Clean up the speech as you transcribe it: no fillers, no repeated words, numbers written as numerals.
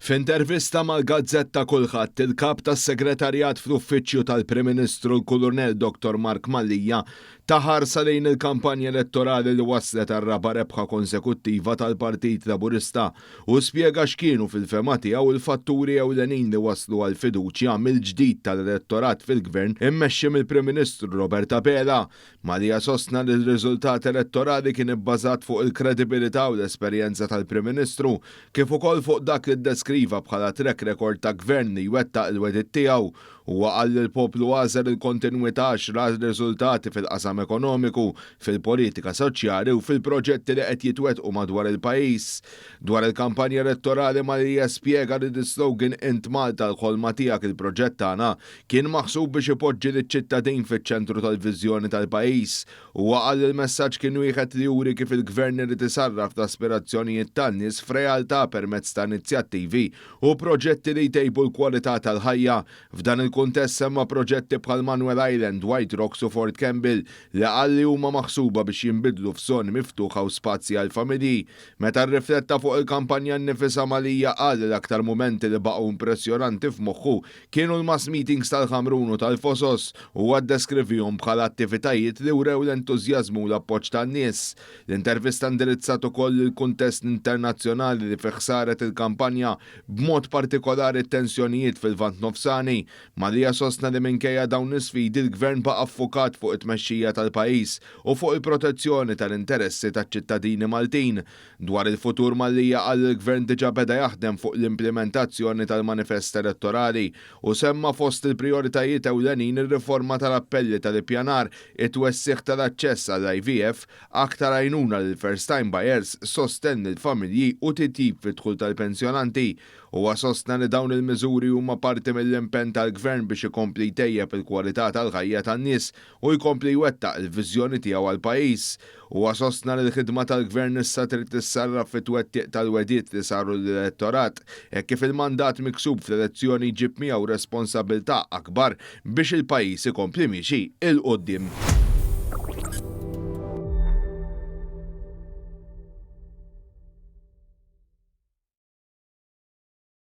F'intervista mal-gazzetta Kullħadd, il-Kap tas-Segretarjat fl-Uffiċċju tal-Prim Ministru l-Kulurnell Dottor Mark Mallia ta ħarsa lejn il-kampanja elettorali li wasslet għar-raba' rebħa konsekuttiva tal-Partit Laburista u spjega x'kienu fil-fehma tiegħu l-fatturi ewlenin li wasslu għall-fiduċja mill-ġdid tal-elettorat fil-Gvern immexxi mill-Prim Ministru Robert Abela. Mallia sostna li r-riżultat elettorali kien ibbażat fuq il-kredibilità u l-esperjenza tal-Prim Ministru kif ukoll fuq dak li ddeskriva bħala track record ta' Gvern li jwettaq il-wegħdiet tiegħu. Huwa qal li l-poplu għażel il-kontinwità għax ra r-riżultati fil-qasam ekonomiku, fil-politika soċjali u fil-proġetti li qed jitwettqu madwar il-pajjiż. Dwar il-kampanja elettorali Mallia spjega li l-islogan Int Malta l-ħolma tiegħek il-proġett tagħna Kien maħsub biex ipoġġi liċ-ċittadin fiċ-ċentru tal-viżjoni tal-pajjiż. Huwa qal li l-messaġġ kien wieħed li juri kif il-Gvern irid isarraf l-aspirazzjonijiet tan-nies f'realtà permezz ta' inizjattivi u proġetti li jtejbu l-kwalità tal-ħajja. F'dan il-kuntest semma proġetti bħal Manoel Island, White Rocks u Fort Campbell li qal li huma maħsuba biex jinbidlu f'żoni miftuħa u spazji għall-familji. Meta rrifletta fuq il-kampanja nnifisha Mallia qal li l-aktar mumenti li baqgħu impressjonanti f'moħħu Kienu l-mass meetings tal-Ħamrun u tal-Fosos. Huwa ddeskrivihom bħala attivitajiet li wrew l-entużjażmu u l-appoġġ tan-nies. L-intervista indirizzat ukoll il-kuntest internazzjonali li fih saret il-kampanja, b'mod partikolari t-tensjonijiet fil-Lvant Nofsani. Mallia sostna li minkejja dawn l-isfidi l-Gvern baqa' ffukat fuq it-tmexxija tal-pajjiż u fuq il-protezzjoni tal-interessi taċ-ċittadini Maltin. Dwar il-futur Mallia qal li l-Gvern diġà beda jaħdem fuq l-implimentazzjoni tal-manifest elettorali u semma fost il-prijoritajiet ewlenin ir-riforma tal-appelli tal-ippjanar, it-twessigħ tal-aċċess għall-IVF, aktar għajnuna lill-first time buyers, sostenn lill-familji u titjib fid-dħul tal-pensjonanti. Huwa sostna li dawn il-miżuri huma parti mill-impenn tal-Gvern biex ikompli jtejjeb il-kwalità tal-ħajja tan-nies u jkompli jwettaq il-viżjoni tiegħu għall-pajjiż. Huwa sostna li l-ħidma tal-Gvern issa trid tissarraf fit-twettiq tal-wegħdiet li saru lill-elettorat, hekk kif il-mandat miksub fl-elezzjoni jġib miegħu responsabilità akbar biex il-pajjiż ikompli miexi 'l quddiem.